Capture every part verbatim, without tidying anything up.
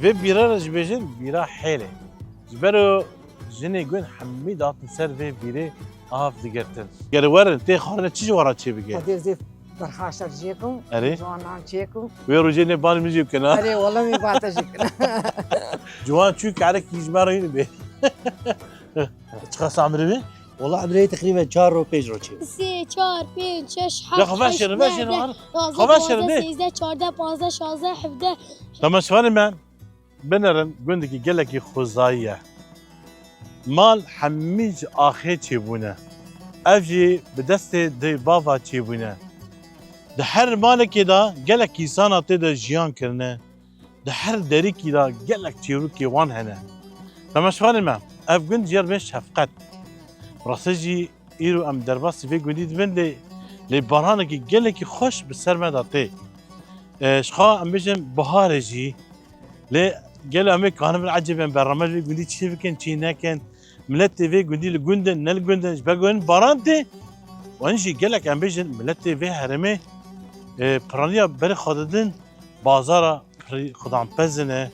Vê bîra re jî bêjin bîra hêlê. Ji ber o jinê gund hemî dihatin ser vê bîrê av digirtin. Gere werin, tê xwarine çi ji we re çêbike? Xwedê zê berxaşer çêkim, Erê? Ciwanan çêkim. Wê rojê nê ban min jî bikin, ha? Erê, wela min bate jî kin. Ciwan çû, karekî ji me re hîn bê. Çiqas emrê wê? Wela emrê teqrîben çar ro, pênc ro çê. Sê, çar, pênc, şeş, Ya heft, xwe heşt, veşêrin, neh, veşêrin, deh, har. Yozde, Xwe veşêrin, duwazdeh, nê? Sêzdeh, çardeh, pazdeh, şazdeh, hevdeh. Temaşevanê me, binerin gundekî gelekî xwezayî ye. Mal hemî ji axê çêbûne. Ev jî bi destê dê bava çêbûne. Di her malekê de gelek însana tê de jiyan kirine. Di her derîkî de gelek çîrokê wan hene. Temaşevanê me, ev gund jê re bê Şefqet. Rastî jî îro em derbasî vê gundî dibin lê, lê baranekî gelekî xweş bi ser me de tê. E, ji xwe em bêjin biharê jî. Lê gelo em ê kanibin ecêbên bername ji vê gundî çi bikin, çi nekin? Miletê vê gundî li gund in, ne li gund in? Ji ber ku hin baran tê û hin jî gelek em bêjin miletê vê herêmê, e, piraniya berê xwe didin bazara, pirî xudanpezin e.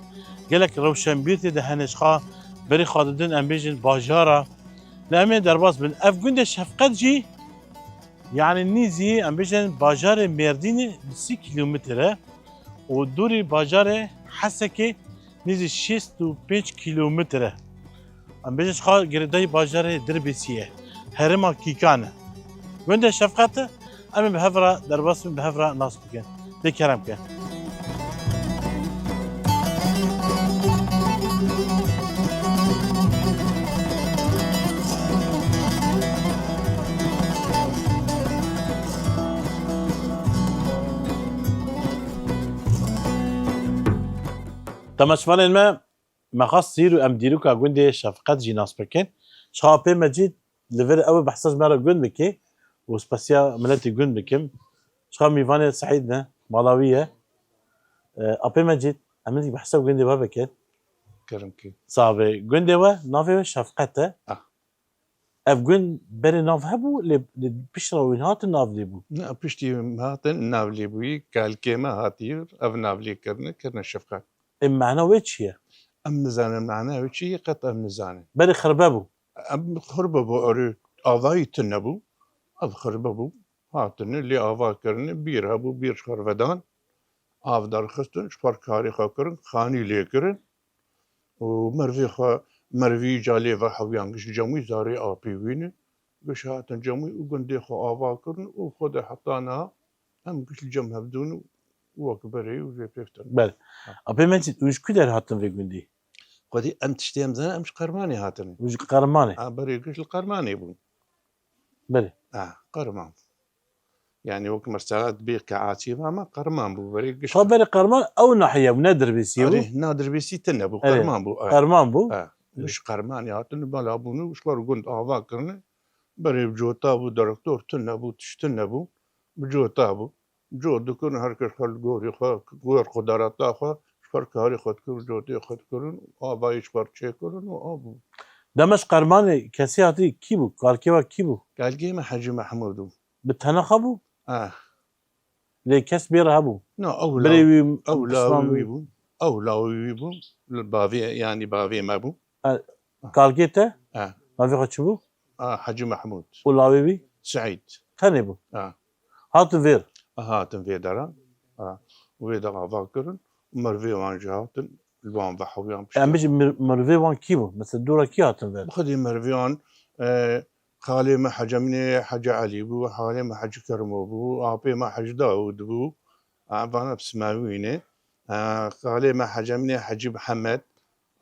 Gelek rewşenbîr tê de hene, ji xwe berê xwe didin, em bêjin bajara. Lê em ê derbas bin. Ev gundê Şefqet jî, yanî nîzî, em bêjin bajarê Mêrdînê bi sî kîlometre û dûrî bajarê Hesekê nîzî şêst û pênc kîlometre. Em bêjin ji xwe girêdayî bajarê Dirbêsî ye. Herêma Kîkan e. Gundê Şefqet e. Em ê bi hev re derbas bin, bi hev re nas bikin. Lê kerem ke. Temaşevanên me, me xwest îro em dîroka gundê Şefqet jî nas bikin. Ji xwe Apê Mecîd li vir ew ê behsa ji me re gund bike û spesiya miletî gund bikim. Ji xwe mîvanê Seîd ne, mala wî ye. E, Apê Mecîd, em ê behsa gundê we bikin. Kerem kî. Sabe, gundê we, navê we Şefqet e. Ah. Ev gund berê nav hebû, lê, lê piştre wî hatin nav lê bû. Ne, piştî hatin nav lê bûyî, kalkê me hatî, ev nav lê kirine, kirine Şefqet. Ê, mehna wê çi ye? Em nizanin mehna wê çi ye, qet em nizanin. Berê xirbe bû. Em xirbe bû, erê, avayî tune bû. Ev xirbe bû. Hatine, lê ava kirine, bîr hebû, bîr ji xwe re vedan. Av derxistin, ji xwe re karê xwe kirin, xanî lê kirin. Û mervê xwe, mervî ca lê ve hewiyan, giş cemû zarê apê wî ne. Giş hatin cemû û gundê xwe ava kirin û xwe de heta niha em giş li cem hevdûn û wek berê û vê pêv tune. Belê. Ha. Apê Mecîd, hûn ji ku der hatin vê gundî? Xwedî em tiştê em zanin, em ji Qermanê hatine. Hûn ji Qermanê? Ha, berê giş li Qermanê bûn. Belê. Ha, Qerman. Yani wek mesela dibê ke Açî ve, ama Qerman bû, berê giş. Xwe berê Qerman ew nahiye bû, ne Dirbêsî bû? Erê, na Dirbêsî tune bû, Erê, Qerman bû, erê. Qerman bû? Ha. Giş Qermanê hatin, bela bûn û ji xwe re gund ava kirine. Berê bi cota bû, direktor tune bû, tişt tune bû, bi cota bû. Cot dikirin, her kes xwe li gorî xwe, gor qudareta xwe, ji xwe re karê xwe dikirin, cotê xwe dikirin, avayî ji xwe re çêkirin û av bû. Dema ji Qermanê kesî hatî kî bû? Kalkê we kî bû? Kalkê me Hecî Mehmûd bû. Bi tena xwe bû? Eh. Lê kes bê re hebû? Na, ew Birê law-, wî, ew pistan lawê wî wî. Bû. Ew lawê wî bû. Li bavê, yanî bavê me bû. E, kalkê te? E. Navê xwe çi bû? A, Hecî Mehmûd. Û lawê wî? Seîd. Tenê bû? A. Hatin vêr? A, hatin vê dera. A. Û vê de ava kirin. Mervê wan jî hatin. Li wan ve hewiyan pişt. Em bijî mir-, mervê wan kî bû? Mesela dûra kî hatin vêr? Xwedî mervê wan, e, xalê me Hecî Emînê Hecî Elî bû, xalê me Hecî Kermo bû, apê me Hecî Dawûd bû. A, vana bi simavî ne. E, xalê me Hecî Emînê Hecî Mihemed,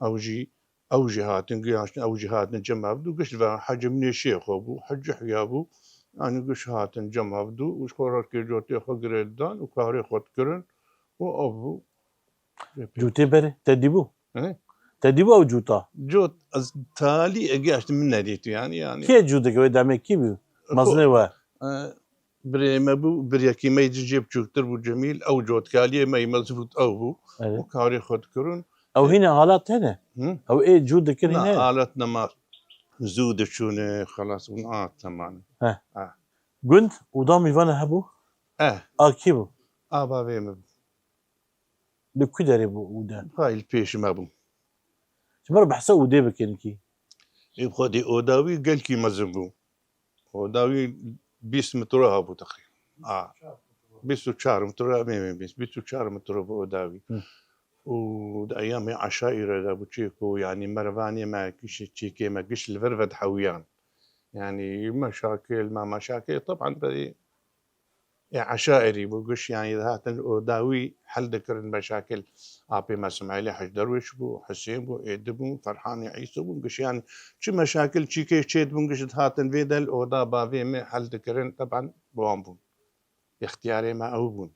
ew jî Ew jî hatin, gihaştin, ew jî hatin cem hevdû, giş ve Hecî Minê Şêxo bû, Hecî Hüya bû. Yanî giş hatin cem hevdû û ji xwe re kê cotê xwe girê didan û karê xwe dikirin û ev bû. Cotê berê, te dîbû? He? Te dîbû ew cota? Cot, ez talî e gihaştin min nedîtû yanî, yanî. Kê cot dike wê demê kî bû? Xo-, mezinê we? E, Birê me bû, biryekî me yê cê biçûktir bû Cemîl, ew cotkaliyê me yê mezin bû, ew bû. Evet. Û karê xwe dikirin. Ew hîne halat hene? Hı? Ew ê cû dikin hîne? Na, halat nema. Zû diçûne, xelas bûn, a, temam. He. Ha. Gund û da mîvane hebû? Eh. A kî bû? A bavê me bû. Li ku derê bû ûde? Hay li pêş me bû. Ji ber behsa ûdê bikin kî. Ê xwedî oda wî gelkî mezin bû. Oda wî bîst metro hebû teqrîben. A, bîst û çar metro, em ê bîst, bîst û çar metro bû oda wî. Hı. Û di eyamê eşaîre de bû çêko, yanî mervanê me giş çêkê me giş li vir vedihewiyan. Yanî meşakil, ma meşakil, teban berî ê eşairî bû, giş, yanî dihatin oda wî hel dikirin meşakil. Apê me Simaîlê Hec Derwêş bû, Hisên bû, Êdî bû, Ferhanê Îso bûn, giş, yanî çi meşakil çîkê çêdibûn, giş dihatin vê de li oda bavê me hel dikirin, teban bi wan bûn. Extiyarê me ew bûn.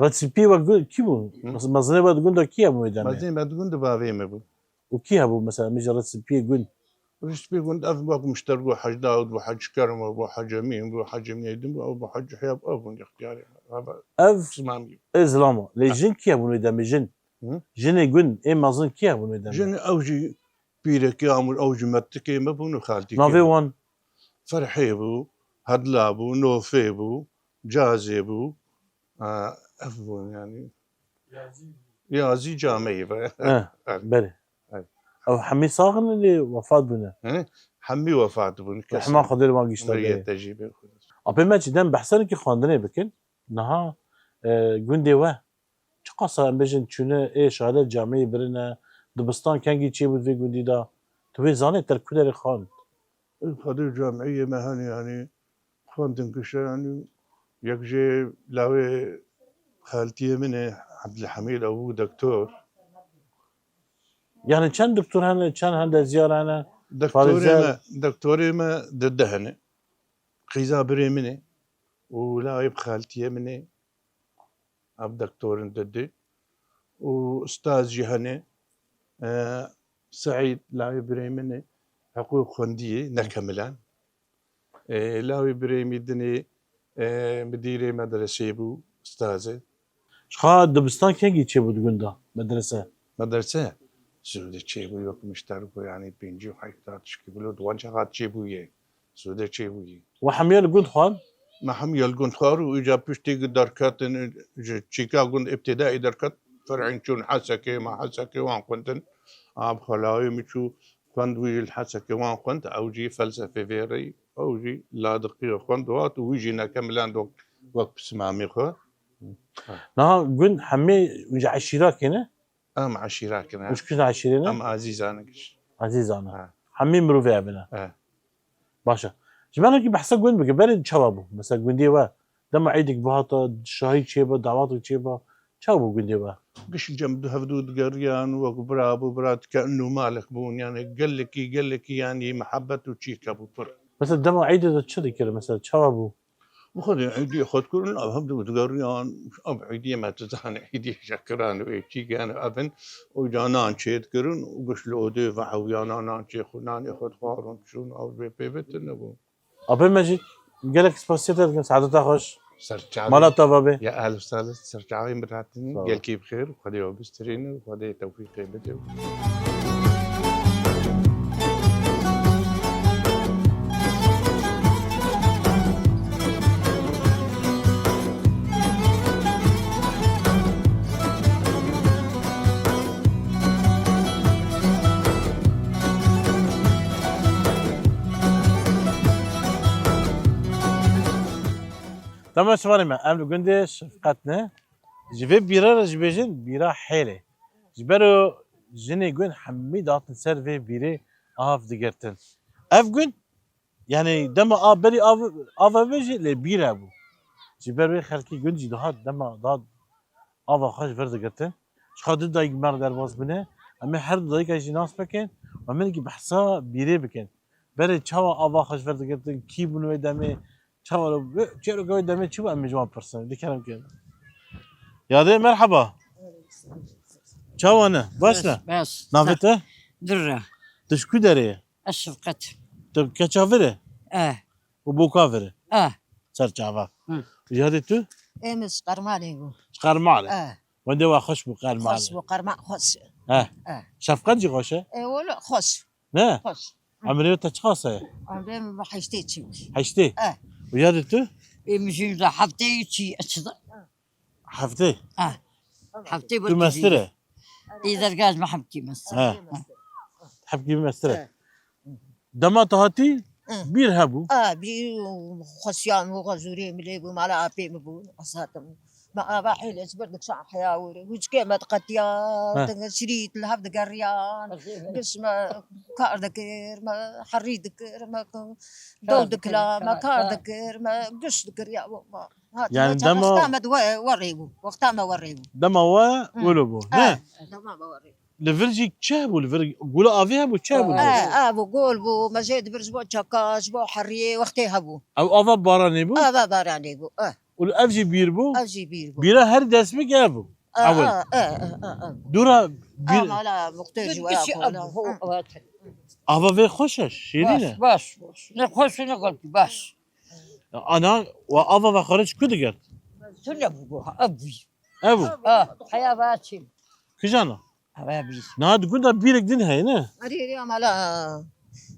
Rêspiyê we gu-, kî bû? Hı? Mez-, mezinê we di gund de kî hebû wê demê? Mezinê me di gund de bavê me bû. Û kî hebû mesela, min ji rêspiyê gund? Rêspiyê gund ev wek mişter bû, Hec Dawud bû, Hec Kerem bû, Hec Emîn bû, Hec Emîn Êdîn bû, ew bû, Hec Heyat, ev bûn extiyarê me. Ev, ev Simamî bû. Ê zilam e. Lê jin kî hebûn wê demê, jin? Hı? Jinê gund, ê mezin kî hebûn wê demê? Jin ew jî pîrekî amûr, ew jî metikê me bûn û xaltîkê me. Navê wan? Ferhê bû, Hedla bû, Nofê bû, Cazê bû. Ha, ev bûn yanî. Yazî Cameyî ve. He, belê. Evet. Ew hemî sax in lê wefat bûne? He? Hemî wefat bûn. Rehma Xwedê li wan gişta. Apê me çi dem behsenekî xwendinê bikin. Niha, e, gundê we çiqasa em bêjin çûne ê şalet camiyê birine, dibistan kengî çêbû vê gundî de? Tu wê zanê te li ku derê xwend? Xwedê camiyê me hene, yanî xwendin gişe, yanî yek jê lawê xaltiyê min e, Ebdulhemîd, ew bû doktor. Yanî çend doktor hene, çend hendezyar hene? Doktorê me, doktorê me di de hene. Qîza birê min e û lawê bi xaltiyê min e. Ev doktor in di du. Û ustaz jî hene. E, Seîd, lawê birê min e. Heqûq xwendiyê, nekemilan. E, lawê birê min dinê, e, midîrê medresê bû, ustaz e. Ji xwe dibistan kengî çêbû di gunda, medrese? Medrese? Sûdê çêbû, wek mişter ku, yanî pêncî û heşt tişkî bilo, di wan çaxa çêbûye. Sûdê çêbûyî. We hemiya li gund xwar? Me hemiya li gund xwar û îca piştî ku derketin, ji çîka gund îbtîdaî derket, fer'în çûn Hesekê, me Hesekê wan xwendin. Ab xwe lawê min çû xwend, wî jî li Hesekê wan xwend, ew jî felsefê vê rê, ew jî ladiqî xwend û hat û wî jî nekemiland wek, wek pismamê xwe. Niha gund hemê ji eşîrakê ne? Em eşîra kin, he. Ji kîjan eşîrê ne? Em Azîzan in giş. Azîzan in. He. Hemî mirovê ev ne? He. Baş e. Ji me re kî behsa gund bike. Berê çawa bû? Mesela gundê we dema eydek bihata, şahî çêbe, dawatek çêbe, çawa bû gundê we? Giş cem du hevdu digeriyan, wek bira bû, bira dike, inu malek bûn. Yani gelekî, gelekî yani muhabbet û çîke bû pir. Mesela dema eydê de çi dikir? Mesela çawa bû? Bi xwe de êdiyê xwe dikirin, ev hevdu digeriyan, ev êdiyê me, tu zanî, êdiyê şekiran û êçîgan û ev in, û ca nan çê dikirin û giş li odê ve hewiyana nan çê xwe, nanê xwe dixwarin, çûn, ew vê pê ve tune bû. Apê Mecîd, gelek spasiya te dikin, saeta te xweş. Ser çavê. Mala te ve bê. Ya ehlen û sehlen, ser çavê min hatin, sağ ol. Gelkî bi xêr, Xwedê we bistirîne, Xwedê tewfîqê bide. Dema şivanê me, em li gundê Şefqet ne. Ji vê bîra re jî bêjin bîra hêlê. Ji ber o jinê gund hemî dihatin ser vê bîrê av digirtin. Ev gund, yani dema av berî av, ava ve jî lê bîr hebû. Ji ber wê xelkê gund jî dihat dema dihat ava xwe ji vir digirtin. Ji xwe du dayik me re derbas bûne. Em ê her du dayika jî nas bikin. Em ê behsa bîrê bikin. Berê çawa ava xwe ji vir digirtin, kî bûn wê demê, çawa, çêroka wê demê çi bû, em ê ji wan pirsin, di kerem kirin. Yadê, merheba. Çawa ne? Baş ne? Bes, bes. Navê te? Dirre. Tu ji ku derê ye? Ez Şefqet. Tu keça vir e? Eh. Û boka vir e? Eh. Ser çava. Hı. Yadê tu? Em ji Qermalê bû. Ji Qermalê. Eh. Wendê wa xweş bû Qermalê. Xweş bû, Qerma xweş. Eh. Eh. Şefqet jî xweş e? E, wele xweş. Ne? Xweş. Emrê te çiqas e? Emrê min heştê çû. Heştê? Eh. Û yadê tu? Ê, min jî de heftê çî, çi de. Heftê? Eh. Heftê bir Tu mestir e? Tê dergaz me hemkî mestir. He. Hemkî mestir e. He. Dema tu hatî, Hı. bîr hebû. A, bîr û xwesiyan û xezûrê min lê bû, mala apê min bû, ez hatim. Me ava hêle ji ber dikşan heya were. Hûçkê me diqetiya, He. di şirît li hev digeriyan. Giş me kar dikir, me herî dikir, me dew dikila, me kar dikir, me giş dikir ya. Hatiye Yani çax dema wexta me di we, werê bû. Wexta me werê bû. Dema we Hı. wilo bû. He. Ne? Dema me werê bû. Li vir jî çi hebû? Li vir gula avê hebû, çi hebû li vir? He, ev û gol bû. Me jê dibir ji bo çaka, ji bo heriyê wextê hebû. Ew ava baranê bû? Ava baranê bû. Eh. Û ev jî bîr bû? Ev jî bîr bû. Bîra her destmik ev bû. Eh, Ewil. eh, eh, eh, eh, eh. Dûra bîr. Ah, mala muxtêr ji we ya kola. Ava vê xweş e, şêrîn e. Baş, baş, baş. Ne xweş ne xweş, baş. Ana, we ava vexwara ji ku digirt? Tu nebû, ev bû. Ev bû. Ha, heya va çî. Kijana? Ava bîr. Niha di gunda bîrek din heye, ne? Erê, erê, mala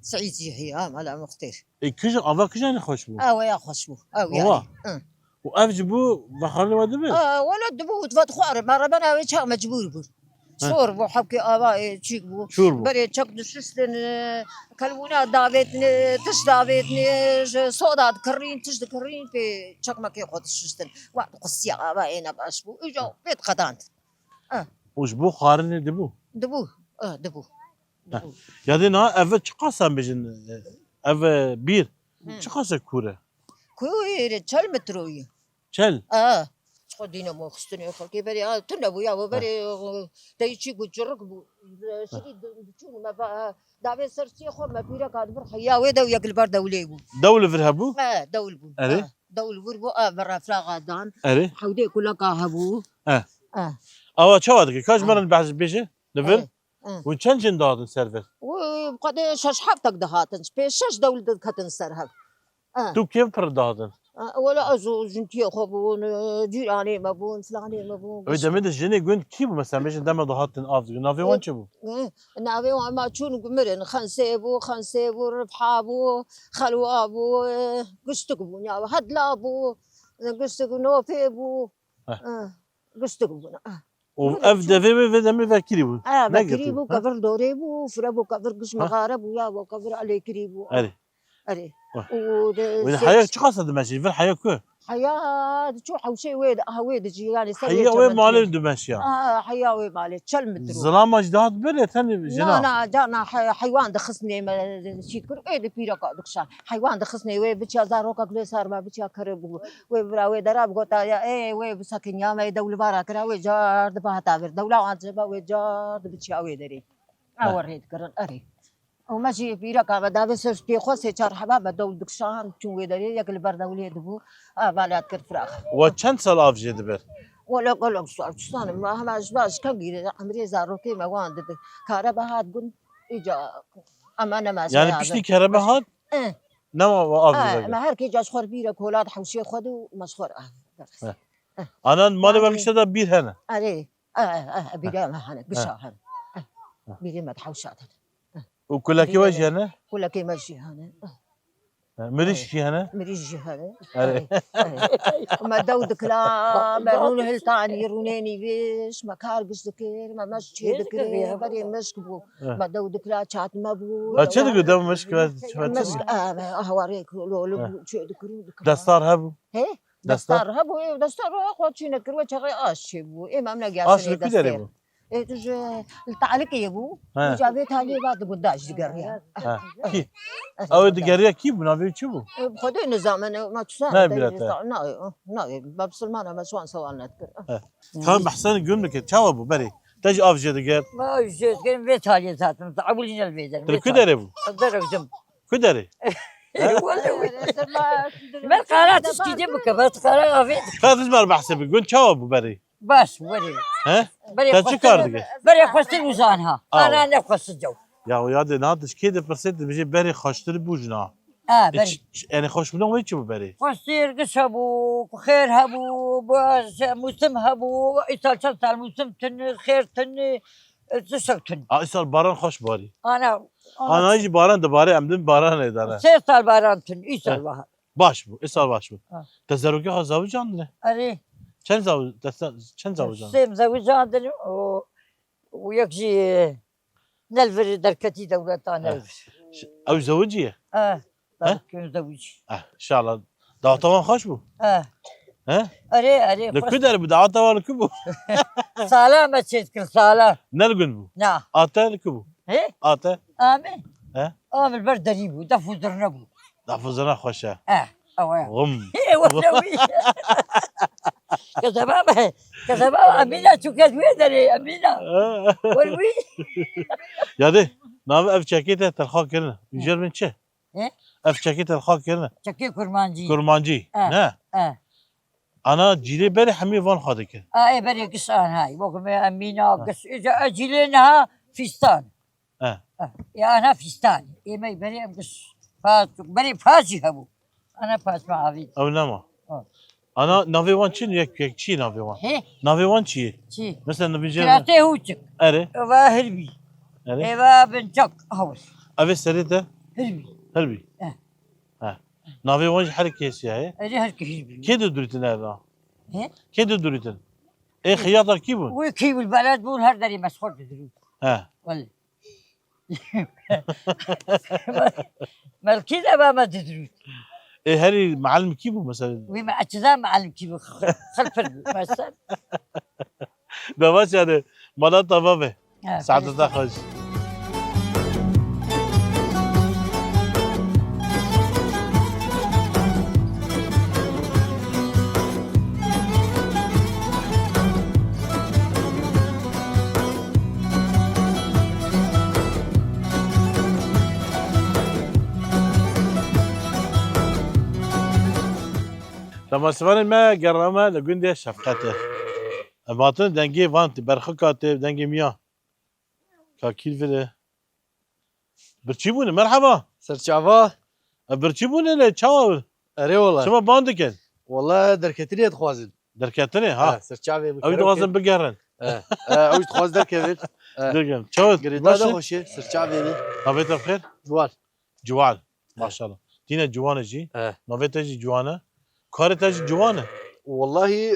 Seîd jî heye, mala Muxtêr. E, kij-, ava kijanê xweş bû? Ew ya xweş bû. Ew ya. Ava. Hı. Û ev ji bo vexwarinê we dibe? A, wele dibû, û divat xwar, me rebena wê çax mecbûr bû. Heh. Sor bû, hevkê ava, e, çîk bû. Çûr bû. Berê çek dişistin, e, kelbûna davêtin, e, tişt davêtin, e, ji soda dikirîn, tişt dikirîn, pê çekmekê xwe dişistin. Wa qusiya ava ê ne baş bû. Îca pê diqedand. Eh. Û ji bo xwarinê dibû? Dibû, eh, dibû. Heh. Dibû. Ya dê niha ev çiqas em bêjin, ev bîr, Hı. çiqas e kûr e? Kûr e, çel metro ye. Çel? Ah, çiqo dînamo xistinê xelkê berê, ah, tune bû ya, we berê, eh, te çî ku çirik bû. Şirî di-, diçûn me va, davê ser çiyê xwe me pîreka dibir heya wê dew yek li ber dewlê bû. Dew li vir hebû? Eh, dewl bû. Erê? Eh, dewl vir bû, eh, vera firaxa dan. Erê? Hewdê kuleka hebû. Eh. Eh. Awa çawa dike? Ka ji me Eh. re behs bêje? Li vir? Eh. Hı. Hûn çend jin dihatin ser vir? Wî, bi qedê şeş heftek dihatin. Pê şeş dewl diketin ser hev. Hı. Tu kêm pir dihatin? Hı, wela ez û jintiyê xwe bûn, cîranê me bûn, filanê me bûn. Wê demê de jinê gund kî bû? Mesela, bêjin dema dihatin av dikin. Navê wan çi bû? Hı, navê wan ma çûn mirin. Xensê bû, Xensê bû, Rifha bû, Xelwa bû, e, Gustik bûn ya. Hedla bû, e, Gustik Nofê bû. Heh. E, Gustik bûn. E. Û Wele ev çû- devê wê vê demê vekirî bû. E, vekirî Negirtî, bû, ha? Kevir dorê bû, fire bû, kevir giş Ha? mexare bû, ya bû, kevir elêkirî bû. Erê. Erê. Wah. Û de Wê sêr heya çi- çi qasa dimeşî? Vir heya ku? Heya diçû hewşê wê de, aha wê de jî, yani ser Heya wê wê çemen malê çê. dimeşiya. A, heya wê malê, çel mitro. Zilama jî dihat bir ya tenê Na, jina. na, cana he-, heywan dixistinê me, şît kir, ê de pîreka dikşa. Heywan dixistinê wê biçiya zarokek lê ser me, biçiya kere bû. Wê bira wê dera bigota ya, ê, wê bi sekinya me, dewlivara kira, wê car dibe heta vir. Dewla wan dibe, wê car dibiçiya wê derê. Ew Heh. rê dikirin, erê. Û me jî pîreka me davê ser stê xwe sê çar heba me dewl dikşand, çûn wê derê, yek li ber dewlê dibû, a, valet kir firax. We çend sal av jê diber? Wele gelek sal, çi zanim, me hema ji ba ji kengî re, emrê zarokê me wan didi. Karebe hat gund, îca em ne me Yani piştî kerebe hat, Eh. nema we av jê Eh, vegir? me her kê ca ji xwe re bîrek holat hewşê xwe de û me ji xwe re av. Eh. Eh. Anan malê Yani we gişte de bîr hene? Erê. Eh, eh, eh, bîrê me hene, gişa hene. Eh, bîrê me di hewşa de. Û kulekê we jî hene? Kulekê me jî hene. Eh. Eh, mirîş jî hene? Mirîş jî hene. Erê. Erê, erê. Me dew dikila, me rûn hiltanî, rûnê nîvîş, me kar giş dikir, me meşk çê dikir, berê meşk bû. Eh. Me dew dikila, çatme bû. Ha, çi dikir, dew meşk, çi dikir? Meşk, eh, me ahwarê lolî bû, çê dikir û dikila. Destar hebû? He? Destar? Destar hebû, ê, destar xwe çî nekir, we çaxê aş çê bû. Ê, me em ne Aş li ku derê bû? Ê, tu ji, li talikê bû. He. Îca vê taliyê va dibû daş digeriya. He. Kî? Ew digeriya kî bû? Navê wî çi bû? Ê, bi Xwedê nizanim, ma tu sana Nayê bîra te. Nayê, nayê. Me bisilmana me şwan sewal nedikir. He. Ka behsen gund bike, çawa bû berê? Te jî av jê digirt? Ma av jê digirt, vê taliyê zaten. Ewilî ne li vê derim. Li ku derê bû? Derim. Ku derê? He? Wele wele. Ber qara tişkî de bike, ber qara avê. Ka tu ji me re behsê bi, gund çawa bû berê? Baş, berê. He? Berê Te çi xwestir, kar dike? Berê xwestir û zan ha. Awa. Ana ne xwestir caw. Ya, ya de na tişkê de pirsê dibêje berê xweştir bû jina. Ha, E, berê. ç-, ç-, yani xweşbûna wê çi bû berê? Xwestir giş hebû, xêr hebû, bu se-, mûsim hebû, îsal çend sal mûsim tune, xêr tune, e, tiştek tune. A, îsal baran xweş barî. Ana, Ana jî baran dibare, em din baran ê dane. Sê sal baran tune, îsal He. bahar. Baş bû, îsal baş bû. Ha. Te zarokê xwe zavican dine? Erê. Çend zaw-, desta-, çend zawijan? Sê mizewicandin û, û yek jî Nelvir derketî dewleta He. Nelvir. Ş-, ew zewicî ye? He. He? Belkî zewicî. Eh, inşallah. Daweta wan xweş bû? He. He? Erê, erê, Li xweş. Ku der bû? Daweta wan li ku bû? Sala me çêdikir, sala. Ne li gund bû? Na. Ate li ku bû? He? Ate? Amê. He? Amê li ber derî bû, def û zirne bû. Def û zirne xweş e. Eh, ew e. Xum. He, wele wî. Kezeba me. Kezeba Emîna, çû kes wê derê, Emîna. He. Wele wî. Yadê, navê ev çekê te telxa kirine. He. Jêr min çi? He? Ev çekê telxa kirine. Çekê kurmancî. Kurmancî. He. Ne? He. Ana cîlê berê hemî van xwe dikin. A, ê berê giş an hay. Wek me Emîna, Ha. giş, ê, ê cîlê niha fîstan. He. He. Ya ana fîstan. Ê me berê em giş. Paç, berê paç jî hebû. Ana paç me avît. Ew nema. Ha. Ana navê wan çi ne? Yek, yek çi navê wan? He? Navê wan çi ye? Çi? Mesela navê jê Kiratê Hûçik. Erê. Eva Hirbî. Erê. Eva Binçak. Hawis. Evê serê te? Hirbî. Hirbî. Eh. He. Navê wan jî her kesî heye. Erê her kesî bî. Kê didurîtin ev a? He? Kê didurîtin? Ê xiyata kî bûn? Wê kî bûn, beled bûn, her derê mesxur didurît. He. Wele. Melkî de ba me didurît. Ê herî melim kî bû mesela? Wê me eçiza melim kî bû, xil-, xilpir bû, mesela. Devaş yani, mala tava be. Ha, Saetê te xweş. Temaşevanên me, gera me li gundê Şefqetê. Em hatin dengê van tê, berxika tê, dengê miya. Kakîl vire. Birçî bûne, merheba. Serçava. E, birçî bûne lê çawa? Erê wala. Çima ban dikin? Wala derketinê dixwazin. Derketinê, ha. Ha, serçavê min Ew kero dixwazin ke- bigerin. E, e, ew dixwaz derkevin. E. Derkevin. Çawa? Girêda Baş da e? Xweşe, serçavê min. Navê te bi xêr? Ciwan. Ciwan. He. Maşallah. Tîne ciwan e jî. He. Navê te jî ciwan e. Karê te jî ciwan e. Wallahî,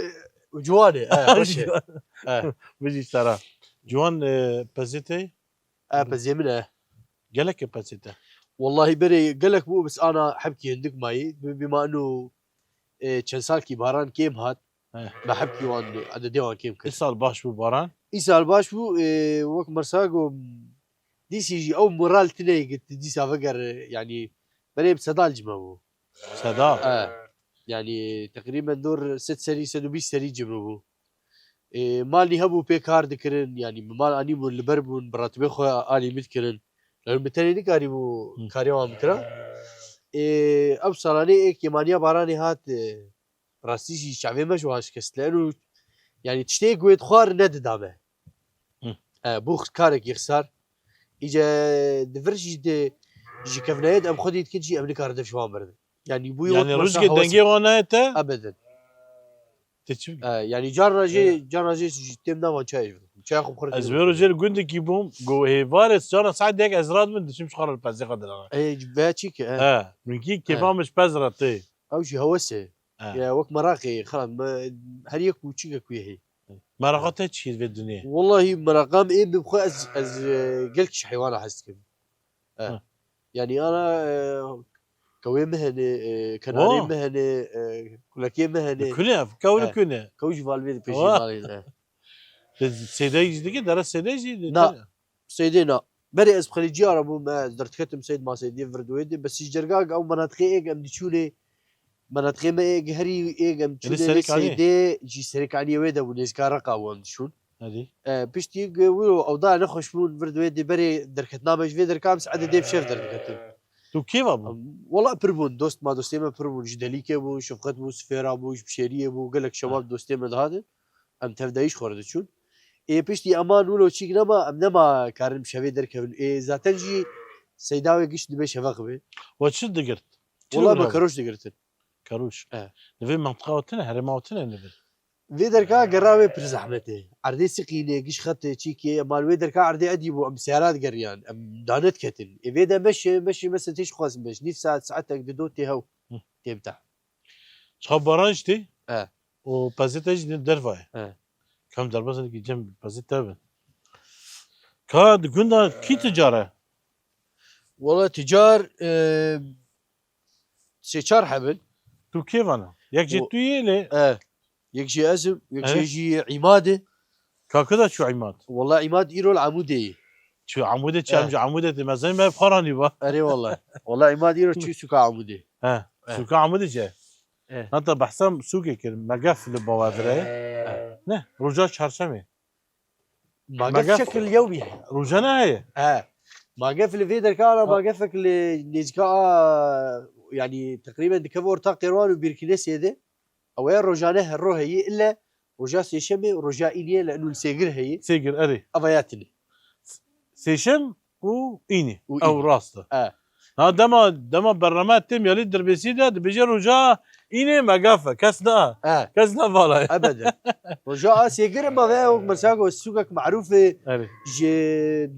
e, ciwan e. He, xweş e. Ciwan. He. Bijî sera. Ciwan, e, pezê te? E, pezê min e. Gelek e pezê te? Wallahî berê gelek bû, bis ana hebkî hindik mayî. Bi-, bîma ino, e, çend salkî baran kêm hat. He. Me hebkî wan, ededê wan kêm kir. Îsal baş bû baran? Îsal baş bû, e, wek mersa go, dîsî jî ew moral tine ye ki tu dîsa veger, yanî berê bi sedal cime bû. Sedal? E, yanî teqrîben dor sed serî, sed û bîst serî cime bû. E, malî hebû pê kar dikirin, yanî bi mal anîbûn, li ber bûn, bi retibê xwe alî min dikirin. Lewin bi tenê nikarîbû Hı. karê wan bikira. E, ew salanê ê kêmaniya baranê hat, e, Rastî jî çavê me ji wan şikestine û, yanî tiştê ku wê dixwar nedida me. Hı. E, bû karekî xisar. Îce di vir jî di, ji kevnayê de em xwedî dikin jî em nikarin dev ji wan berdin. Yanî bû Yanî wek rojkê wesa dengê wan nayê te? Ebedin. Te çi bikî? E, yanî carna jê, He. carna jê jî têm navan çayê ji. Çaya xwe bi xwe Ez vê rojê li gundekî bûm, go hêvarê carna saet dek ez radibim, diçim ji xwe re li pezê xwe dinana. E, veya çî ki, e. E, minkî kêfa E. min ji pez re tê. Ew jî hewes e. E. Ya, wek meraqê, xelas, me, her yek û çi ku heye. Meraqa te çi ye vê dinyê? Wallahî meraqa min ê bi xwe ez, ez, e, gelek ji heywana hez dikim. E. Ha. Yanî ana, e, kewê min hene, e, kenarê Wa. min hene, e, kulekê min hene. Li kune ev, kew li E. kune. Kew jî valvê di pêşî Wa. malê de. Te seydeyê jî dike, dere seydeyê jî dike? Na. Seydê na. Berê ez bi xelîciya re bûm, ez derdiketim Seyd ma Seydê vir di wê dê, bes ji cerga ew menatiqê ê em diçûnê, menatiqê me ê herî ê em Êdî çûnê lê Serêkaniyê? Seydê jî Serêkaniyê wê de bû, nêzîka Reqa bû em diçûn. Herî. E, piştî wilo ew da nexweş bûn, vir di wê dê berê derketina me ji vê derka em saetê dê bi şev derdiketin. Tu kêva bû? Em, wela pir bûn, dost ma dostê me pir bûn, ji Delîkê bû, Şefqet bû, Sifêra bû, ji Bişêriyê bû, gelek şebab dostê me dihatin. Em tevdayî ji xwe re diçûn. Ê piştî eman wilo çîk nema, em nema karin bi şevê derkevin. Ê zaten jî Seyda wê giş dibe şeveq be. We çi digirt? Çi Wela me digirt? Keroş digirtin. Keroş. E. Li vê mentiqa we tune, herêma we tune li vir? Vê derka gera wê pir zehmet e. Erdê siqînê, giş xetê, çîkê, mal wê derka erdê edî bû, em seyara digeriyan, em dane diketin. Ê vê de meşê, meşê, meşê tê ji xwazin beş, nîv saet, saetek, dido tê hew. Hı. Tê bite. Çawa baran jî tê? E. û pezê te jî derva ye. He. Kam derbas ki cem pezê te bin. Ka di gunda kî ticar e? Wala ticar, e, sê çar hebin. Tu kê vana? Yek jê O- tu yê lê? E, yek jê ez im, yek jê He? jî Îmad e. Ka kida çû Îmad? Wala Îmad îro li Amûdê ye. Çû Amûdê çi? He. Em ji Amûdê tê, me zey me Faranî ba. Erê wala. Wala Îmad îro çû sûka Amûdê. He. He. Sûka Amûdê çi? He. Hata behsa sûkê kir, Megef li Bawevirê. He. Ne, roja çarşemê. Magef Magef şekil yew bî. Roja ne heye? He. Magef li vê derka ana Ha. Magefek li nêzîka a, yanî teqrîben dikeve orta Qêrwan û Bîrkînesê de. Ew ya rojane her ro heye, ille roja sêşemê û roja îniyê li û li sêgir heye. Sêgir, erê. Eva ya tine. Sêşem û înî. Û Ew înî. Rast e. E. Ha, dema, dema bername têm yalî dirbêsî de dibêje roja înê Megef e. Kes na. E. Kes na vala ye. Ebede. Roja a sêgir ma ve ew mesela ku sûkek marûf e. Erê. Ji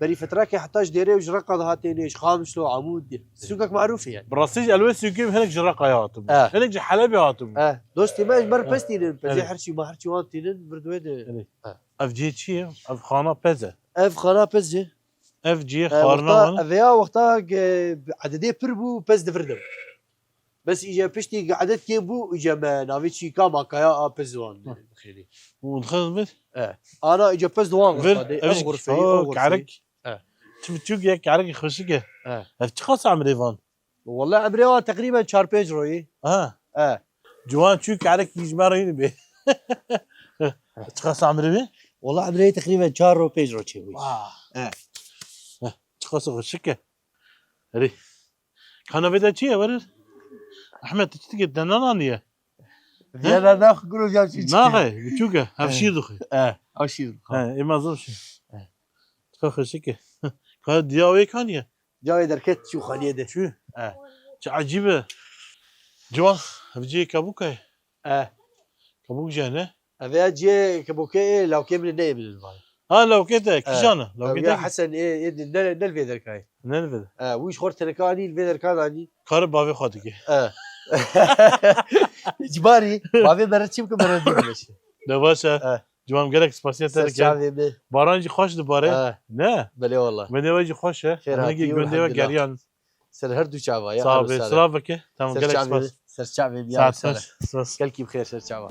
berî fetrakê heta ji Dêrê û ji Reqa dihatêne, ji Qamişlo, Amûd. Sûkek marûf e yani. Bi rastî jî elwê sûkê hinek ji Reqayê hatibû. E. Hinek ji Helebê hatibû. E. Dostê me ji ber E. pez tînin. Pezê E. her çî ma her çî wan tînin vir duê de. Erê. E. Ev cihê çi ye? Ev xana pez e. Ev xana pez e. Ev cihê E, xarina wexta, wan e. Ev ya wexta ge-, ededê pir bû, pez di vir de bû. Bes îje piştî ge edet kêm bû, îje me navê çîka makaya a pez wan Hı. dixêrî. Û dixin vir? E. Ana îje pez di wan Vir, xurfa de, ev ev jî xurfeyî, ha, ev xurfeyî. Kerek. E. Çi biçûk ye, kerekî xweşik e. E. Ev çiqas emrê van? Wala emrê wan teqrîben çar pênc royî. Ha. E. Ciwan çû kerekî ji me re yî bê. Çiqas emrê bê? Wala emrê teqrîben çar ro pênc ro çêbû. Wah. E. Heh, çiqas xweşik e. Erê. Kana vê de çi ye, werir? Ehmed, tu çi dikê, te nananiye? Viyana nax guro ya çi çi? Naxe, biçûk e. Hev E. şîr dixwe. E, ew şîr dixwe. E, ê mezin şî. E. Çiqas xweşik e. Ka diya wê kaniye? Cavê derket çû xaniyê de. Çû? E. Çi ecîb e. Ciwan, ev cihê kebûka ye. E. Kebûk jê ne? Ev ya cihê kebûkê ê, lawkê min ê, neyê min li van. Ha, lawkê te, E. kîjan e? Ev Lawkê ya te kî? Hesen ê, ê, ne, ne li vê derkayê. Ne li vê de? E, wî ji xwe teneka anî, li vê derka de anî. Karê bavê xwe dike. E. Cibarî, bavê me re çi bike, me re dû bimeşe. Ne baş e. E. Ciwan, gelek spasiya te Ser dikin. çavê me. Baran jî xweş dibare. Ha. Ne? Belê wala. Gundê we jî xweş e. Xêr Hinekî hatî û gundê we elhamdulillah. geriyan. Ser her du çava ya. Sağ ol, sare. Silav bike. Tamam, Ser gelek çavê spas. me. Ser çavê me ya. Saat sare. Spas. Gelkî bi xêr, ser çava.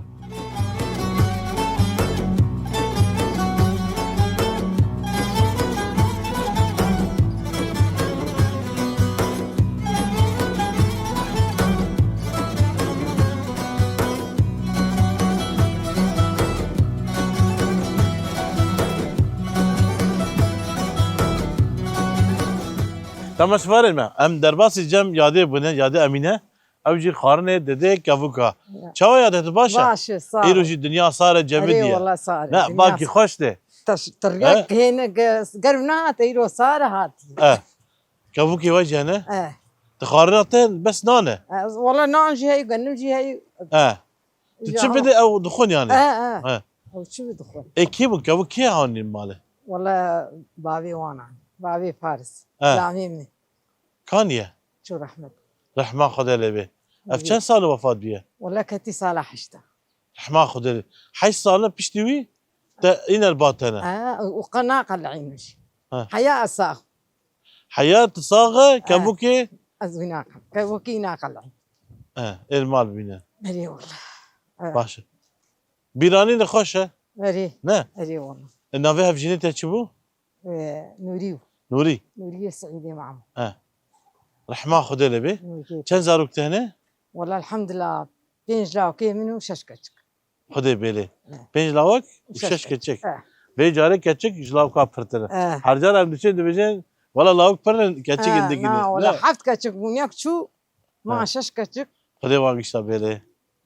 Temaşevanên me, em derbasî cem yadê bûne, yadê Emîne. Ew jî xwarinê didê kevûka. Ya. Çawa yade, tu baş e? Baş e, sağ ol. Îro jî dinya sar e, cemidî ye. Erê wala sar e, Ne, dinya bakî sar. xweş tê. Taş-, tiryek He? hêne ge-, germ nehate, îro sar e hat. Eh. Kevûkê we jî hene? Eh. Di xwarina te bes nan e? Eh, wala nan jî heyî, genim jî heyî. Eh. Tu çi bidê ew dixwin yani? Eh, eh. Eh. Ew çi bidixwin? Ê kî bûn? Kevûk kê hanî malê? Wala bavê wan an. Bavê Faris. Eh. Lamê min. Kan ye? Çû rehmet. Rehma Xwedê lê bê. Ev Bê. çend sal wefat bûye? Wala ketî sala heşta. Rehma Xwedê lê. Heşt sal e piştî wî te îne li ba te ne. Ha, û qe naqelînim jî. Ha. Heya ez sax. Heya tu sax e, Ha. kevokê? Ez wî naqel-, kevokî naqelînim. Ha, êr mal bîne. Erê wala. Ha. Baş e. Bîranî li xweş e? Erê. Ne? Erê wala. E, navê hevjînê te çi bû? E, Nûrî bû. Nûrî? Nûriyê Seîdê Mamo. He. Rehma Xwedê lê bê. Nûriyê. Çend zarok te hene? Wala elhamdulillah, pênc lawkê min û şeş keçik. Xwedê bêlê. He. Pênc lawek û Şeş şeş keçik. keçik. He. Vê carê keçik ji lawka pirtir e. He. Her car em diçin dibêjin, wala lawik pir in, keçik He, in digine. na, wala Ne? heft keçik bûn, yek çû, ma He. şeş keçik. Xwedê wan gişta bêlê.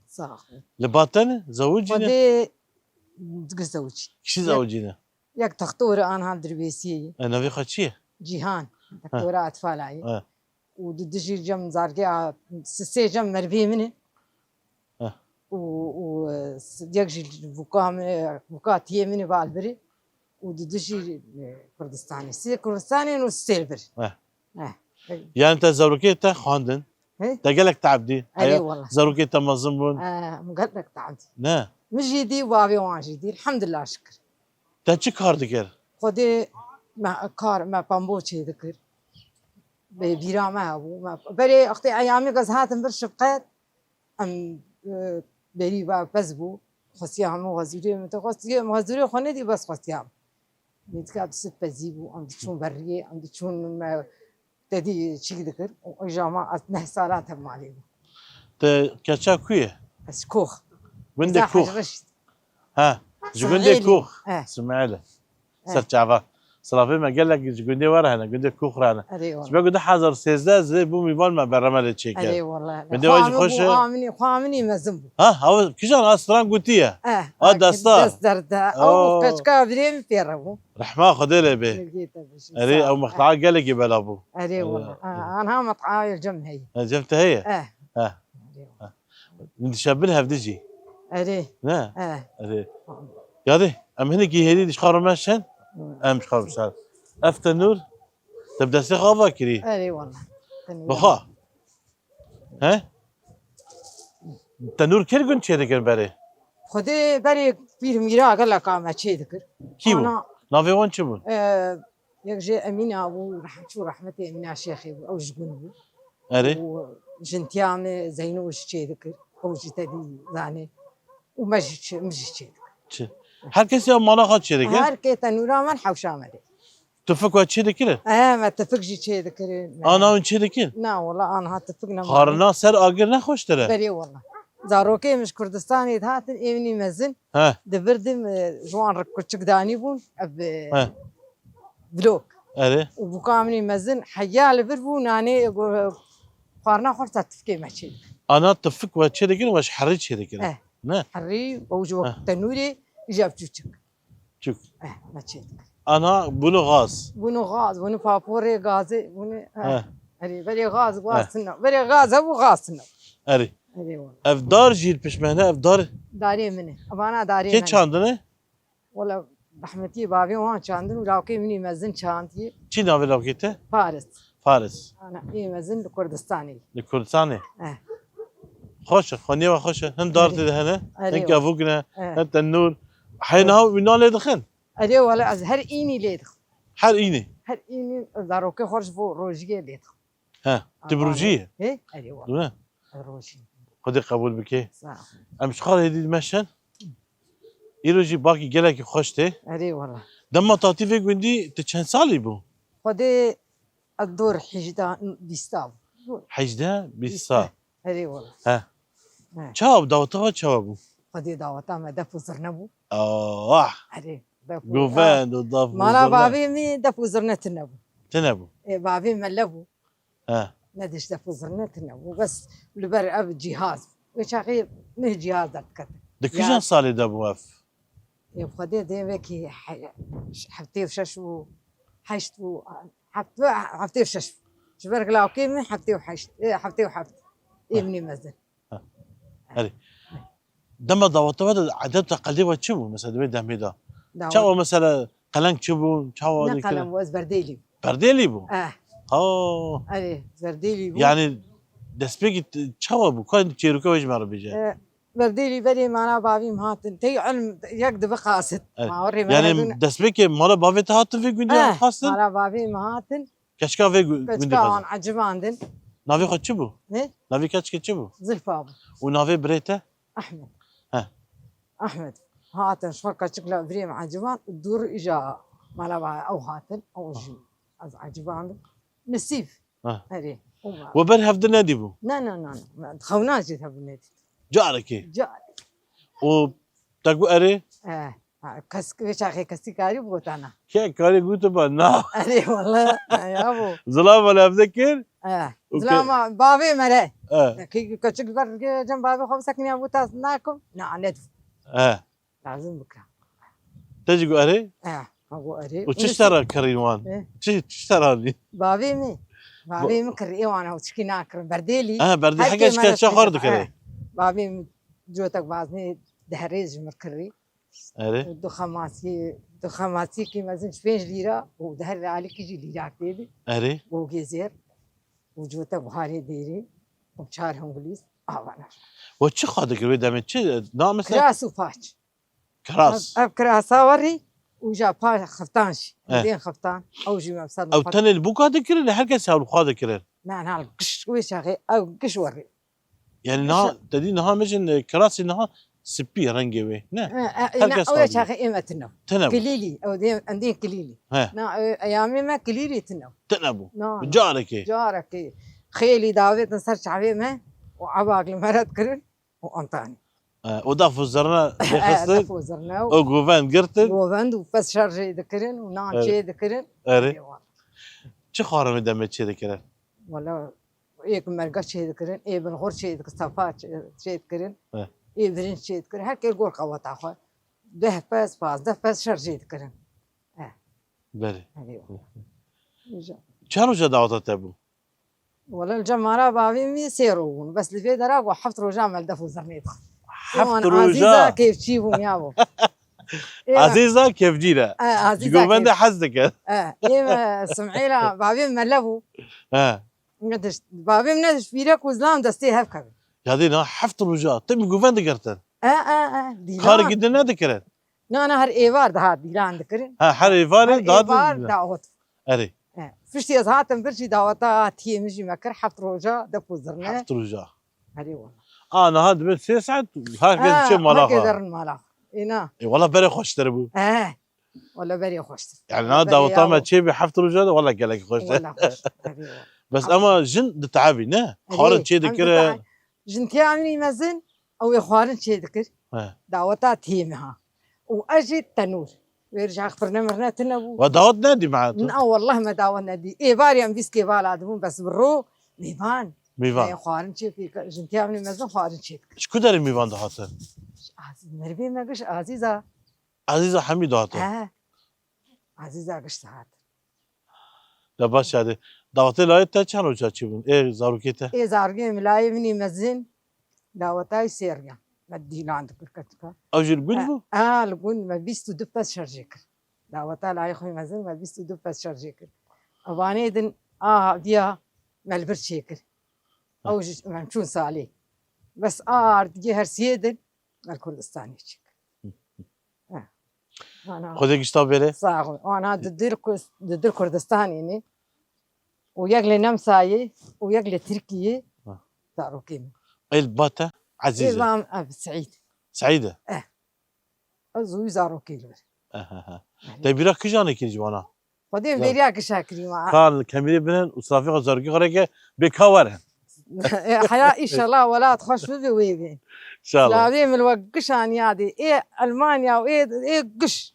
Sağ ol. Li ba te ne? Zewicî ne? Xwedê digizewicî. Kişî Yek zewicî ne? Yek doktor e, anha dirbêsiyê ye. E, navê xwe çi ye? Cîhan. Ha. Doktora etfala ye. Ha. Û di dijî cem zargê a, sisê cem merivê min e. Ha. Û, û, e, s-, yek jî vuka min, vuka tiyê min e balbirê. Û di dijî, e, Kurdistanê. Sê Kurdistanê û sê li vir. Ha. Ha. Yani te zewrikê te xwendin? He? Te gelek teab dî. Erê Heya, wala. Zarokê te mezin bûn. He, min gelek teab dî. Ne? Min jî dî û bavê wan jî dî. Elhamdulillah şikir. Te çi kar dikir? Xwedê me kar, me pambo çê dikir. Bê bîra me hebû. Me, berê wextê eyamê ez hatim vir şibqet. Em, e, berî ba pez bû. Xwestiya hemû xwezûrê min te xwestiye, em xwezûrê xwe nedî bes xwestiya min. Min dika bi sid pezî bû, em diçûn berriyê, em diçûn me tedî çîk dikir. Û îja ma ez neh sala te malê bû. Te keça ku ye? Ez Kox. Gundê Kox. Hecrişt. Ha, ji gundê Kox. Eh. Simêl. Eh. Ser çava. Silavê me gelek ji gundê we re hene, gundê Kox re hene. Erê wala. Ji ber ku du hezar sêzdeh ez lê bû mîvan me bereme lê çêkir. Erê wala. Gundê we jî xweş e. Xwe min î, xwe min î mezin bû. Ha, ew kijan a stran gotiye. Eh, a desta. Dest derde. Oo. Ew keçka birê min pê re bû. Rehma Xwedê lê bê. Erê, ew mexta'a gelekî bela bû. Erê wala. Anha mexta'a cem heye. Ha, cem te heye? Eh. Ha. Erê wala. Dişebin hevdi jî. Erê. Ne? Eh. Erê. Yadê, em hinekî hêdî dişxar me şen. Em dişxar ser. Ev tenûr, te bi destê xwe ava kirî. Erê wala. Bixa. He? Tenûr kir gund çê dikin berê? Xwedê berê pîr mîra geleka me çê dikir. Kî bû? Navê wan çi bûn? Yek jê Emîna bû, reh-, çû rehmetê Emîna Şêxê bû, ew ji gund bû. Erê. Û jintiya me Zeyno jî çê dikir, ew jî tedî zanê. Û me jî çê, min jî çê dikir. Çi? Her kesî ew mala xwe çê dikir? Her kê tenûra me hewşa me dê. Tifik we çê dikirin? E, me tifik jî çê dikirin. Ana hûn çê dikin? Na, wala, anha tifik ne. Xarina ser agir ne xweştir e? Belê, wala. Zarokê min ji Kurdistanê dihatin, ê min î mezin. He. Di vir de, e, ji wan re kuçik danî bûn, ev, e, He. Blok. Erê. Û bûka min î mezin heya li vir bû, nanê, e, go-, xwarina xwe ser tifkê me çê dikin. Ana tifik we çê dikin, we ji herî çê dikin. Eh. Ne? Herî, ew ji wek Eh. tenûrê, îja bi çûçik. Çûk. Eh, me çê dikin. Ana bûno gaz. Bûno gaz, bûno paporê gazê, bûno, eh. Eh. Erê, berê gaz, Eh. gaz tine. Berê gaz hebû, gaz tine. Erê. Erê wala. Ev dar jî li pişt me hene, ev dar. Darê min e. Evana darê Kê min e. çandine? Wala, rehmetî bavê wan çandin û lawkê min î mezin çandiye. Çi navê lawkê te? Faris. Faris. Ana, ê mezin li Kurdistanê. Li Kurdistanê? Eh. Xweş e, xweniye we xweş e. Hin dar Erê. tê de hene, Erê hin wala. kevûk ne, Eh. hin tenûr. Heyna wîna lê dixin? Erê wala, ez her înî lê dixim. Her înî? Her înî zarokê xwe ji bo rojiyê lê dixim. He, tu bi rojî yî? He, erê wala. Dune? Rojî. Xwedê qebûl bike. Sağ ol. Em ji xwe re hêdî dimeşin. Îro jî bakî gelekî xweş tê. Erê wala. Dema tatî vê gundî tu çend salî bû? Xwedê ez dor hejda, bîsta bû. Hejda, bîst sal. Erê wala. He. He. Çawa bû? Daweta we çawa bû? Xwedê daweta me def û zirne bû. Ah! Erê, def û Govend û daf û Mala zirne. bavê min def û zirne tune bû. Tune bû? Ê, bavê mele bû. He. Ne diş def û zirne tune bû. Bes li ber ev cîhaz. Wê çaxê neh cîhaz derdikete. Di kîjan Ya. salê de bû ev? Ê, Xwedê dê wekî he-, heftê û şeş û heşt û heft-, heftê û şeş. Ji ber lawkê min heftê û heşt, ê, heftê û heft. Ê, Heh. min ê mezin. Heh. Erê. Dema daweta we de edeb teqelê we çi bû? Mesela di wê demê de. Dawet- Çawa mesela qelenk çi bû? Çawa Ne dikir? qelem bû, ez berdêlî bûm. Berdêlî bû? Eh. Ha. Erê, berdêlî bû. Yani destpêkî t-, çawa bû? Ka çêroka wê ji me re bêje. Eh, berdêlî berê mana bavîm hatin. Tey ilm yek dibi qasit. Evet. Ma werê me Yani redûn- destpêkê mala bavê te hatin vê gundî Eh, xastin? mala bavê me hatin. Keçika vê gu-, gundî Keçika xastin. wan ecibandin. Navê xwe çi bû? Ne? Navê keçikê çi bû? Zilfa bû. Û navê birê te? Ahmed. He. Ahmed. Hatin şor keçik la birê me eciban. Dûr îja mala ba ew hatin. Ew jî ez ecibandim. Nesîb. Ha. Erê. Û ma- We ber hevdi nedîbû? Ne, ne, ne, ne. Xewna jî hevdi nedî. Carekê? Carek. Û te got erê? Eh, ha, kes, vê çaxê kesî karî bigotana. Ke karî gotiba na. Erê, wala, ya bo. Zilam wala hevde kir? Eh, Û ke- zilama bavê mere. Eh. Ke keçik ber ke cem bavê xwe bisekiniya bû tas nakim. Na, ne. Eh. Lazim bikira. Te jî got erê? Eh, ha got erê. Û çi Û ştera kirîn wan? Eh. Çi, çi ştera anî? Bavê min. Bavê min kirî ê wan ew çikî nakirin. Berdêlî. Aha, berdê Her heke kê ji me keçe re xwar kirî. dikirê. Eh. Bavê min cotek baznê deherê ji min kirî. Erê. Û du xemasî, du xemasîkî mezin ji pênc lîra û di her alîkî jî lîrak tê de. Erê. Gogê zêr. Û cotek buharê dêrî. û çar hingulîz avana. We çi xwe dikir wê demê? Çi, na mesela? Kiras û paç. Kiras. Ev, ev kirasa werî û ja pa xiftan jî. Eh. Dên xiftan. Ew jî me ser. Ew tenê li bûka dikirin, li her kesê ew li xwe dikirin? Na, na, giş wê çaxê, ew giş werî. Yani niha, te dî niha mijin, e, kirasê niha spî rengê wê, ne? E, e, her kes ew çaxê ê me tine bû. Tine bû. Kilîlî, ew dê, em dên kilîlî. He. Na, e, eyamê me kilîlî tine bû. Tine bû. Na, na. Carekê. Carekê. Xêlî davêtin ser çavê me û ebak li me re dikirin û antanî. E, û def û zirne dixistin. E, def û zirne û û govend girtin. Govend û pez şer jê dikirin û nan çê dikirin. Erê. Erê. Çi xwarin wê demê çê dikirin? Wala, ê ku merga çê dikirin, ê bilxur çê dikirin, safa çê, çê dikirin, he, ê birinc çê dikirin. Her kê gor qeweta xwe. Deh pez, pazdeh pez şer jê dikirin. He. Belê. Erê wala. Îja. Çend roja daweta te bû? Wala li cem mala bavê min sê roj bûn. Bes li vê dera ku heft roja me li def û zirnê dixist. Heft roja? Wan Azîza kêfçî bû, ya bû. Ê, Azîza kevcî re. E, Azîza ji govendê kevcî hez dike. E, ê me Sim'îla, bavê me lev bû. He. Me diş-, bavê min ne diş pîrek û zilam destê hev kevin. Ya dê na heft roja, tim govend digirtin. E, e, e, dîlan. Kar gidin nedikirin. Na, na, her êvar dihat dîlan dikirin. Ha, her êvarê dihat dîlan. Her êvar dawet. Erê. E, piştî ez hatim vir jî daweta tiyê min jî me kir, heft roja def û zirne. Heft roja. Erê wala. A, niha dibe sê saet, her kes diçe mala xwe. Ha, her kes derin mala xwe. Ê na. Ê, wala berê xweştir bû. E, wala berê xweştir. Yani niha daweta me çê bî heft roja de, wala gelek xweş e. Wala xweş. Erê wala. Bes ema jin diteebî, ne? Erê, xwarin çê dikirin. Jin tiya min î mezin, ew ê xwarin çê dikir. He. Daweta tiyê min ha. Û ez jî tenûr. Wê rî ji heq firne mirne tune bû. We dawet nedî me tu? Na, wallah me dawet nedî. Êvarî em vîst kêvala dibûn, bes bi ro mêvan. Mêvan. Ê, xwarin çê pêk, jin tiya min î mezin xwarin çê dikir. Ji ku derê mêvan dihatin? Ji Azîz, merivê me giş Azîza. Azîza hemî dihatin? He. Azîza giş dihatin. De baş e, de. Dawetê layê te çend roja çêbûn? Ê zarokê te? Ê zarokê min layê min î mezin, dawetayî sê riya. Me dîlan dikir ketika. Ew jî li gund bû? E, e, li gund me bîst û du pez şer jê kir. Daweta layê xwe mezin me bîst û du pez şer jê kir. Evanê din a viya me li vir çêkir. Ha. Ew jî me çûn salê. Bes a ardgê her siyê din me li Kurdistanê çêkir. Ha. Ana. Xwedê gişta bêre. Sax ol. Ana di dil Kus-, di dil Kurdistanê ne. Û yek li Nemsayê û yek li Tirkiyê. Ha. Zarokê min. Ê li ba te? Ezîz e. Ê ba min, ev Seîd. Seîd e? Eh. Ez û zarokê li vir. Eh, eh, eh. Te bîra kijanê kir ji wana? Xwedê bêriya kişa kirî ma. Ka li kemerê binin û safê xwe zarokê xwe reke bê ka werin. E, heya, înşallah welat xweş bibe wê bê. Înşallah. Slavê min we giş aniya dê. Ê Elmanya û ê, ê giş.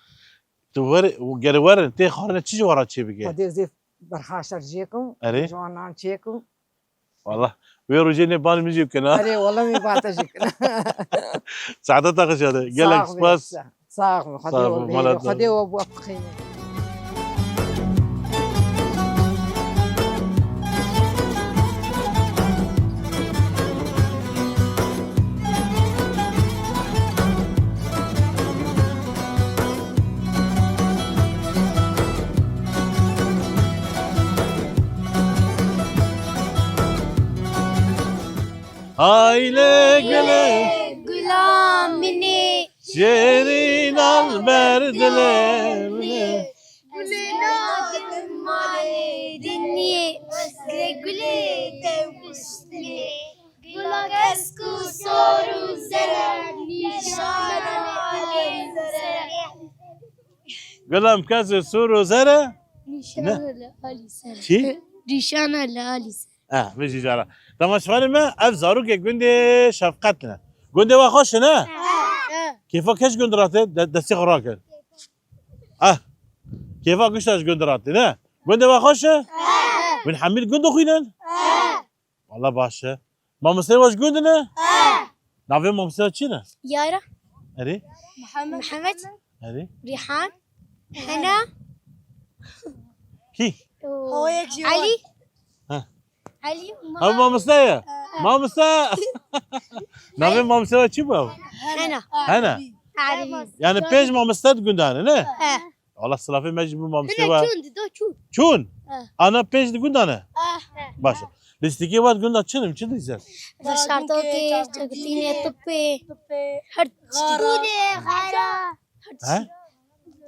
Tu wer-, gere werin, tê xwarine çi ji we re çê bike? Xwedê zê berxa şer jê kim, erê, ji wan nan çê kim. Wallah, wê rojê nê ban min jî bikin ha. Erê, wallah min ba te jî kin. Saeta te xweş e de. Gelek spas. Sax bî, Xwedê we bihêle, Xwedê we bi we bixîne. Haylê gulê gula min ê, şêrîn al ber dilê min ê. Gulê nadim malê dinyê, gulê gulê te wiştinê. Gula kesk û sor û zer e, nîşana alê zer e. Gula kesk û sor û zer e? Nîşana li alî ser e. Çi? Nîşana li alî ser e. Eh, min jî cara. Temaşevanê me, ev zarokê gundê Şefqet ne. Gundê we xweş e, ne? He. Kêfa keç gund rate, de-, destê xwe rakir. Eh. Kêfa gişta ji gund rate, ne? Gundê we xweş e? He. Win hemî li gund dixwînin? He. Wala baş e. Mamosteyê we ji gund ne? He. Navê mamosteyê we çi ne? Yara. Erê? Mihemed. Mihemed. Erê? Rîhan. Hena. Kî? Elî. He. Elî. Ew mamoste ye. He. Mamoste. Navê mamosteyê we çi bû? Hena. Hena. Elî. Yani pênc mamoste di gund de ne? He. Wala silafê me jî bû mamostê we. Hine çûn, dido çûn. Çûn? Eh. Ana pênc di gund de ne? Eh. Baş e. Lîstikê we di gunda çi ne? Çi dilîzin? Veşartokê, çekitînê, tupê, her tiştî. Tûlê, xera. He?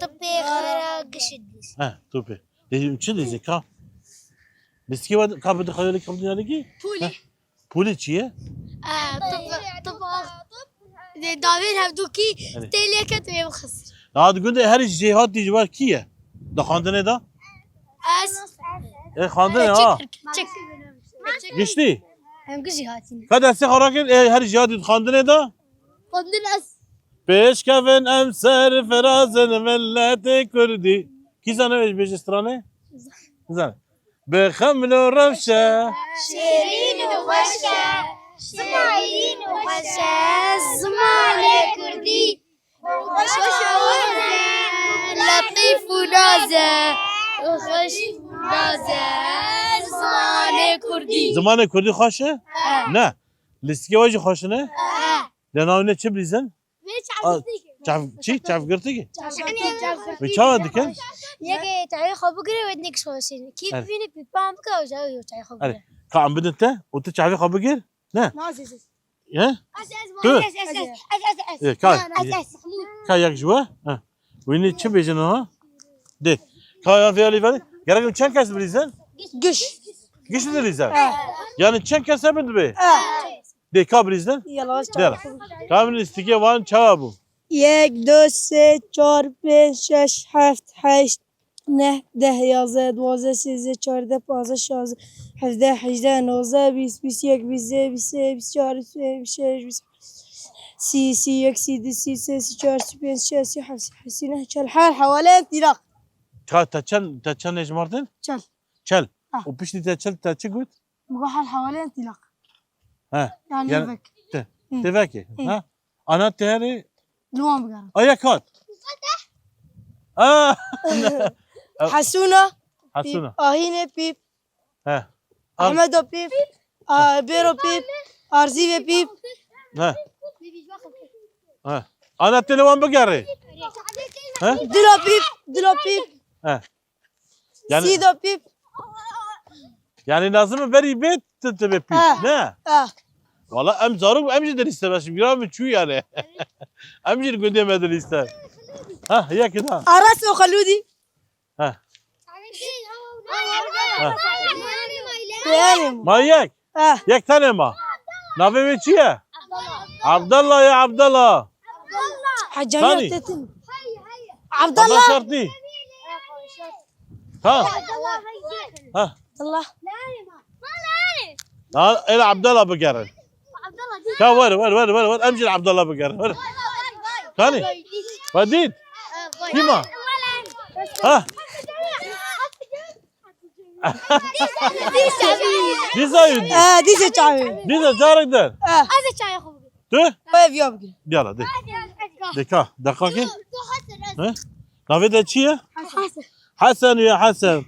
Tupê, xera, gişt dilîzin. He, tupê. Ê, çi dilîzin ka? Lîstikê we ka bi xeyalê ka bi dinyadekî? Pûlî. He? Pûlî çi ye? Aa, top, top, de, davên hevdûkî Evet. têlê ket wê bixist. Niha di gundê herî jêhatî ji we kî ye? Di xwendinê de? Ez. Ê, xwendinê, ha. Çek, çek. Giştî? Em giştî hatîne. Qe destê xwe rakin, ê, herî jêhatî di xwendinê de? Xwendin ez. Pêşkevin em serfirazin milletê Kurdî. Kî zane wê bêje stranê? Zane. Bi xeml û rewşe. Şêrîn û xweş e. Şêrîn û xweş e. Zimanê Kurdî. Xweş e. Letîf û naz e. Xweş û naz e. Zimanê Kurdî. Zimanê Kurdî xweş e? He. Ne. Lîstikê we jî xweş e, ne? He. Lê navê ne çi bilîzin? Vê A, çavgirtî. Çav, çi? Çavgirtî ki? Çavgirtî, çavgirtî. Vê çawa dikin? Yekê çavê xwe bigire, wê dinê kişt xwe şîrin. Kî Evet. bibîne pîpan bike, ew çavê xwe Erê. bigire. Ka em bidin te, û tu çavê xwe bigir? Ne? Nazî. He? Ez, ez, Tu? ez, ez, ez, ez, ez. Ê, ka, Ez, ez. ka yek ji we? He. Wînî çi bêjin ha? De. Ka ya vê alî verî? Gerek em çend kes bilîzin? Giş. Giş dilîzin? He. Yani çend kes hebin dibe? He. Dê ka bilîzin? Yala, Dera. Ka min lîstikê wan çawa bû? Yek, du, sê, çar, pênc, şeş, heft, heşt, neh, deh, yazdeh, duwazdeh, sêzdeh, çardeh, pazdeh, şazdeh, hevdeh, hejdeh, nozdeh, bîst, bîst yek, bîst dê, bîst sê, bîst çar, bîst pênc, bîst şeş, bîst sî, sî yek, sî du, sî sê, sî çar, sî pênc, şeş, sî heft, sî heşt, sî neh, çel. Her hewalê Iraq. Ka te çend, te çend nejmartin? Çel. Çel. Ah. Û piştî te çel te çi got? Bi her hewalên tîlaq. He. Yani Yani vek. te, Hı. te vekê. Hı. Ha? Ana te herê Li wan bigerin. aya kat. Ha. Hesûna. Hasuna. Pîp. Ahînê pîp. He. Ar- Ahmedo pîp. A, Bêro pîp. Arzîvê pîp. He. He. Ana te li wan bigerê. He? Dilo pîp. Dilo pîp. He. Yani, Sîdo pîp. Yani lazim e berî bê tu, tu bê pîp, Ha. ne? Ha. Valla em zarok, em jî dilîste, beş bîra min çû yani. Em jî li gundê me dilîste. Ha, yekî da. Aras û Xelûdî. Ha. Ha. Yani. Ma yek. Eh. Yek tenê ma. Navê wê çi ye? Abdallah ya Abdallah. Hecamiya Tanî. Tetin. Abdallah. Abdallah şertî. Ha. Ha. Abdallah. Ha, ela Abdallah bigerin. Ka wer, wer, wer, wer, wer. Em jî Abdallah bigerin. Wer. Kanî? Wedît. Kîma? Ha. Dîsa yû dî. Eh, dîsa çavê. Dîsa carek der. Eh. Ez ê çayê xwe bigrim. Tu? Ev ya bigrim. Yala, de. De ka, de ka ki? He? Navê de çi ye? Hesen. Hesen ya Hesen.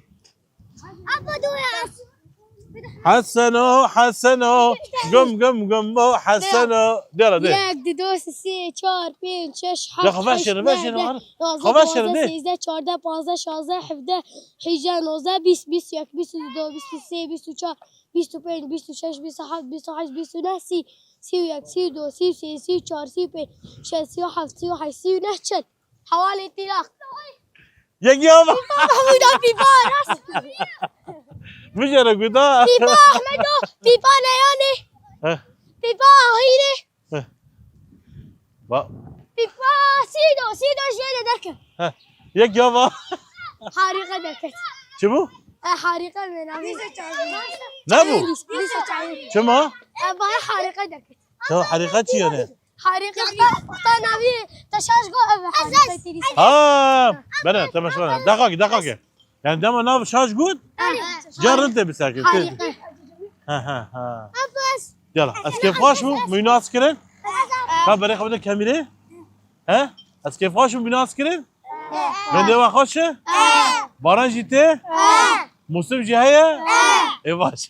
Heseno, Heseno. Gum, gum, gum, bo, Heseno. De la, de. Yek, di, do, sê, çar, pênc, şeş, Ya, heft, xwe heşt, veşêrin, neh, veşêrin, deh, var. Yazdeh, Xwe veşêrin, duwazdeh, de. sêzdeh, çardeh, pazdeh, şazdeh, hevdeh, hejdeh, nozdeh, bîst, bîst yek, bîst û du, bîst û sê, bîst û çar, bîst û pênc, bîst û şeş, bîst û heft, bîst û heşt, bîst û neh, sî, sî û yek, sî û du, sî û sê, sî û çar, sî û pênc, şeş, sî û heft, sî û heşt, sî û neh, çend. Hewalê tîlaq. Yek ya va. Mahmûda pîpa rast. Bijere guda. Pîpa Ahmedo, pîpa Neyanê. He. Pîpa Ahîrê. He. Va. Pîpa Sîdo, Sîdo jê de derke. He. Yek ya va. Harîqe derket. Çi bû? E, harîqe mi navê? Ne bû? Lîsa çayê. Çima? E, ba harîqe derket. Ya harîqe çi yani? Harîqe. Te navî te şaş go ev harîqe têrî. Ha, bene, temaşe bene. Deqa ki, deqa ki. Yani dema nav şaş got, Erê. Ca rind tê bisekî. Harîqe. Ha, ha, ha. Abbas. Yala, ez kêfxweş bûm, min nas kirin. Ka berê xwe bide kemîrê. He? Ez kêfxweş bûm, min nas kirin. Gundê we xweş e? Baran jî tê? Mûsim jî heye? Ê baş.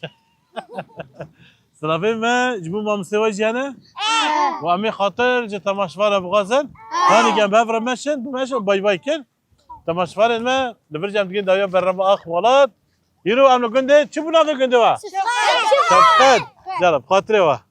Silavê me ji bo mamostê we jî hene? Û em ê xatir ji temaşevanan bixwazin. Hanî em bi hev re meşin, bimeşin, bay bay kin. Temaşevanên me, li vir jî em digihên dawiya bername Ax Welat. Îro em li gundê, çi bû navê gundê we? Sifan. Şefqet. Cara bi xatirê we.